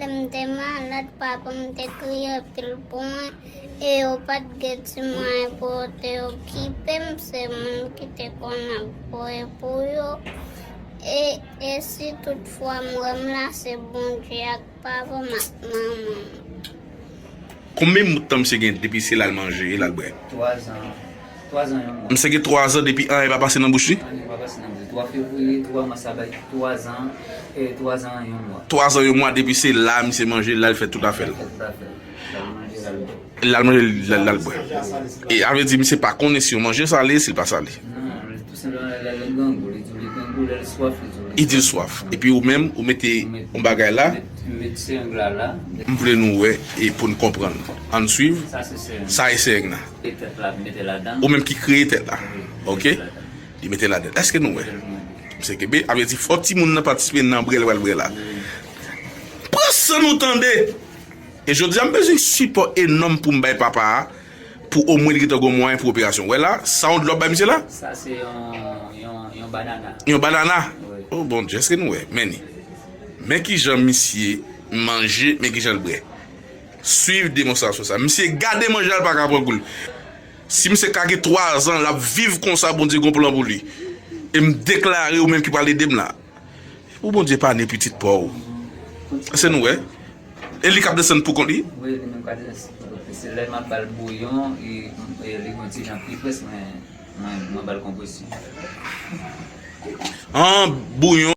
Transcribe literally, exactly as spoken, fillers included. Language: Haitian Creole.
M te malad, papa m te kriye anpil pou mwen, e yo pa t gen ti mwayen pou yo te okipe m, se moun ki te konn ap voye pou yo. E, e si toutfwa m wè m la, se Bondye ak papa m ak manman m. Konbyen bout tan misye gen depi se la l manje e la l bwè? Twazan. Twazan yon mwa. Misye gen twazan depi anyen pa pase nan bouch li? Anyen pa pase nan bouch li. Twa fevriye, twa mas sa bay twazan, e twazan yon mwa. Twazan yon mwa depi se la misye manje, la l fè tout afè l. Fè tout afè l. L al manje, l al bwè. L al manje, l al, l al bwè. E avè di misye pa konnen si yon manje sale, si l pa sale. Non, li tou senpleman lè l grangou, li di w li grangou, lè l swaf, li di w li Li di l swaf. Epi ou menm, ou mete yon bagay la, Met seng la la. M vle nou wè e pou n konprann. Ann swiv. Sa se seng. Sa e seng nan. E tèt la, mete ladan. Ou menm ki kreye tèt la. Ok? Li mete ladan. Èske nou wè? Misye kenbe, avè di fò timoun nan patisipe nan bwè l pral bwè la. Pran san nou tande! E jodi a m bezwen sipò enòm pou m bay papa a, pou omwen li gentan gon mwayen pou operasyon. Wè la, sa yon dlo ap bay misye la? Sa se yon, yon, yon banana. Yon banana? Wi. Oh Bondye, èske nou wè? Men ni. Men kijan misye manje, men kijan l bwè. Swiv demonstrasyon sa. Misye gade manje a, l pa ka pran gou l. Si misye ka gen twazan, l ap viv konsa, Bondye gon plan pou li. E m deklare ou menm ki pral ede m la. Pou Bondye pa ne pitit pa w. Se nou wè. E li k ap desann pou kont li? Wi, li menm ka desann pou kont li. Se lè m ap ba l bouyon, e, e li gon ti jan pi frès, men mwen, mwen ba l konpresyon. An, bouyon.